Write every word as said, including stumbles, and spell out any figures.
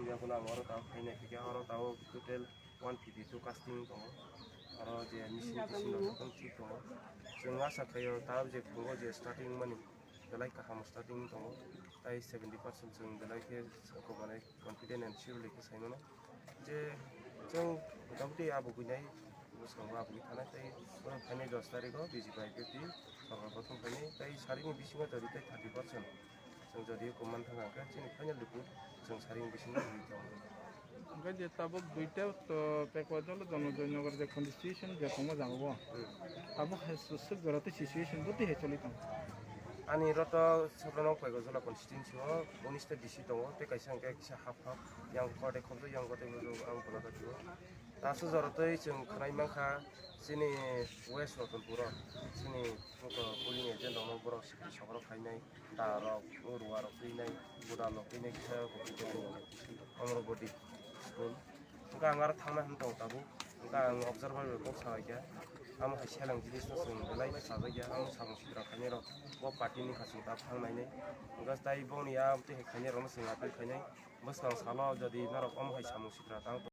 Yakno ang oro tao khaina khe oro tao total one fifty two casting tongo. Oro je machine tiching rok jotono thik tongo. Chwng asa khaio tao je phungo je starting mani belai kaham starting tongo. Tai seventy percent chwng belai khe komanai confident and surely khe sai mano. Je chwng motamoti abo buinai bwskango abo bui thanai tai oro phainai dos tarikh o B J P I P F T sorkar gothon khainai tai sarini bisingo jodi tai thirty percent. Chwng jodi ko man thang khe chini final report chwng saring bisingo rwi tongo. Hwnkhe je tabuk duita to Pekwa Jolo Jonojoynagar je constitution je tongma jaga bo. Hmm. Tabuk hai su-, suk jora tei situation bo twi hai choli tong. Ani roto Sabrano Pekwa Jolo constituency o unis ta D C tongo tei kaisa hwnkhe kisa half half yang kote khobjak yang kote ang bola kha. Taso jora tei chwng khwnai mankha chini West Ratanpur o chini polling agent rokno borok sikri sokrok khainai. Da rok, o ruwa rok twi nai, budal rok twi nai, kisa rok twi nai, Amravati school. Hwnkhe ang aro thangna hwn tongo tabuk. Hwnkhe ang observer bai kok salai kha. Amo hai seleng jinis no chwng belai khe sajak ya. Amo samung sitra khainai rok bo party ni kha chwng ta thang nai nai. Hwnkhe tai boni ya twi hai khainai rok no chwng appeal khainai. Bwskang salo jodi norok omo hai samung sitra tang